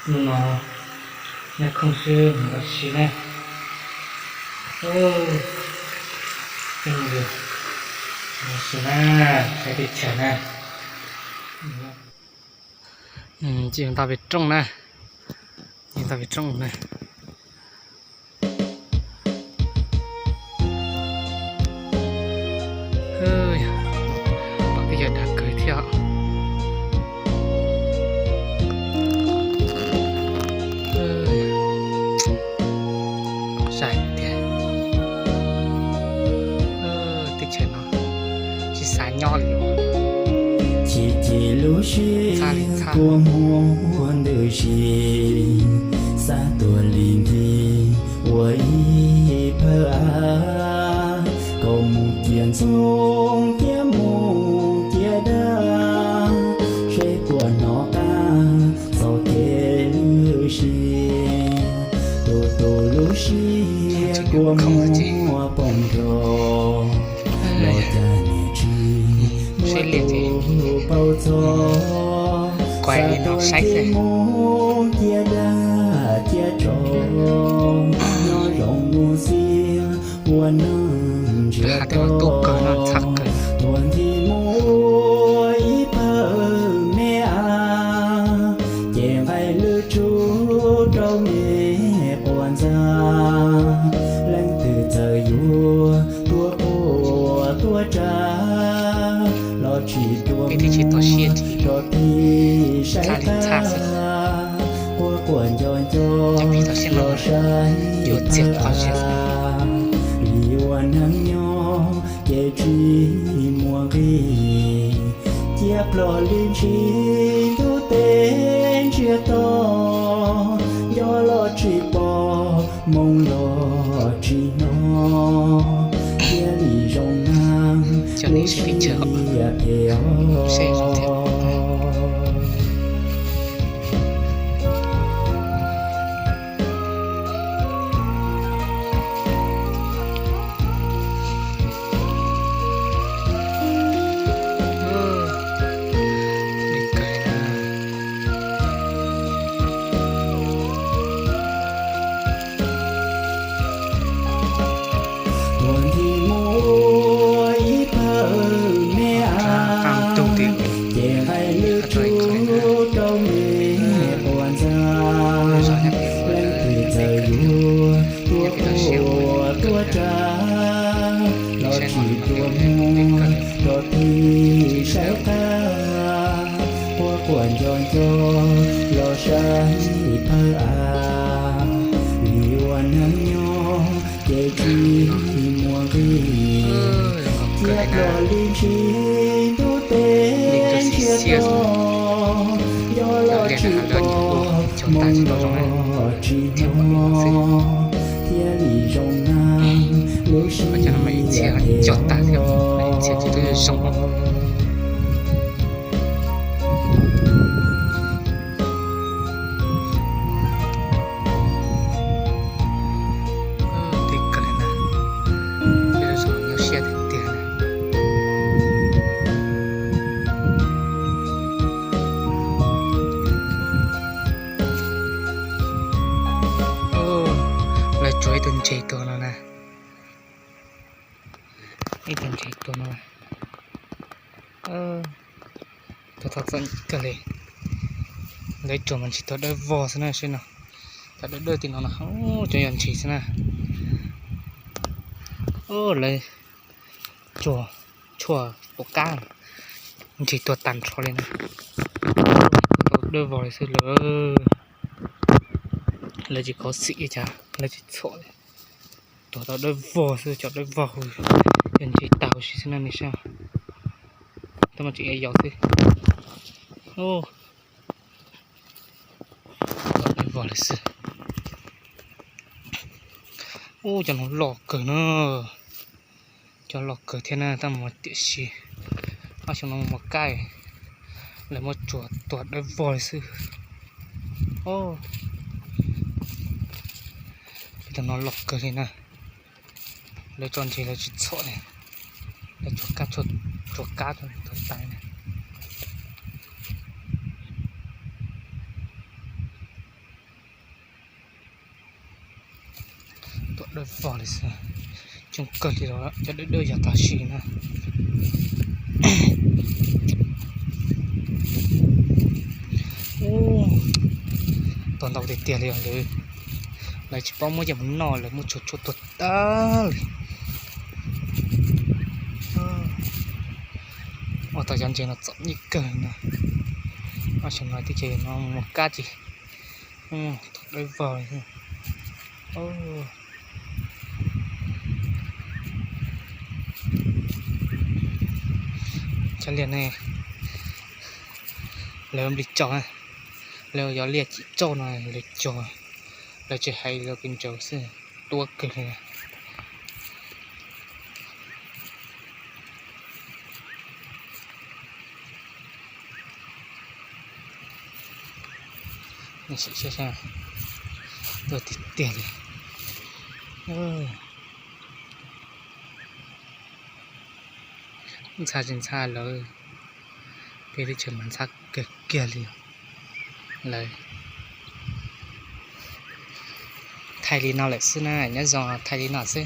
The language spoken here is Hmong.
Hnub no nyob khoom xwb mus ua si na. Ua si na, saib teb chaws na. Ces yog ntau pem rooj na, yog ntau pem rooj na. Pom tej yam dag kawg thiab. Sai tiag, teb chaws no tsis xav nyob li. Chim chim lub siab kua muag ntws si, xav tuaj li nthi ua ib phawj av, kom mus ciam ntxoov thiab mus ciam dab, seb puas hnov qab txoj kev lwm si. Tus tus lub siab kua muag poob nrho, los cas niam tsis muaj tus paub txog. Xav tuaj li nthi mus ciam dab ciam tsov, nyob zoo mus xiab ua neeg ntsiag to. Tuaj nthi mus ua ib phawj me av, ces nqaij lwj tsuj rau me quas ntxa. Leej twg txawm yuav tuaj quas tuaj tsa, los tsis tuaj mus rau tim saib qab, quas quas nco nco los saib phawj av. Vim ua neeg nyob ces tsis muaj nqis, cia plom li ntsis ntuj teb ntsiag to, nco los tsis pom, moo los tsis hnov, thiaj li zoo nag lub siab phem os. Tuaj nthi mus ua ib phawj me av, ces nqaij lwj tsuj rau me quas ntxa. Leej twg txawm yuav tuaj quas tuaj tsa, los tsis tuaj mus rau tim saib qab, quas quas nco nco los saib phawj av. Vim ua neeg nyob ces tsis muaj nqis, cia plom li ntsis ntuj teb ntsiag to, nco los tsis pom, moo los tsis hnov, thiaj li zoo nag lub siab phem os. Tib kawg li na, zoo nyuaj siab tiag tiag na. Lawv tsuav ib tug ntses tuaj no na. Ib tug ntses tuaj no. Tuaj txom nyem kawg li. Lawv tsuav mas ntsis tuag dawb vog xwb na, saib no. Cov dawb dawb tim no no, cov yog ntses xwb na. Lawv tsuag tshuaj pom qab, ntses tuag tag nrho li na. Tuag tau dawb vog li xwb lawm. Lawv tsis kov xim li cas, lawv tsis txhom li. Tuag tau dawb vog xwb, cov dawb vog hu, yog ntses tag huv si xwb na nej saib. Tab mas tseem yau xwb. Tuag dawb vog li xwb. Ub, cov no loj kawg na. Cov loj kawg thiab na, tab mas tiam sis ob xyoo no mus kaj, lawv muab tsuag tuag dawb vog li xwb. Ub, cov no loj kawg li na. Lawv tso ntses lawv tsis txhom li. Lawv tsuag kab, tsuag kab tuag tas na. Dawb vog li xwb, coob kawg li los cov dawb dawb yog tam sim na. Ub, tau ntau tiag tiag li os. Lawv, lawv tsis paub muab coj mus noj, lawv muab tshuaj tshuaj tuag tag li. Ua tau cov ntses no txom nyem kawg na. Ob sab no teb chaws no mus kab ces thaum dawb vog li. Cov liaj ne, lawv nplig tso, lawv cov liaj cim tsauj no lawv cog, lawv tsis hais li, lawv pes ntsaws xwb, tuab kawg li. Tuag tiag tiag li. Ntxhab tsis ntxhab lawm, peb teb chaws mas ntxhab kawg kiag li lawm. Thaij li no lawm xwb na, nyob zoo thaij li no xwb.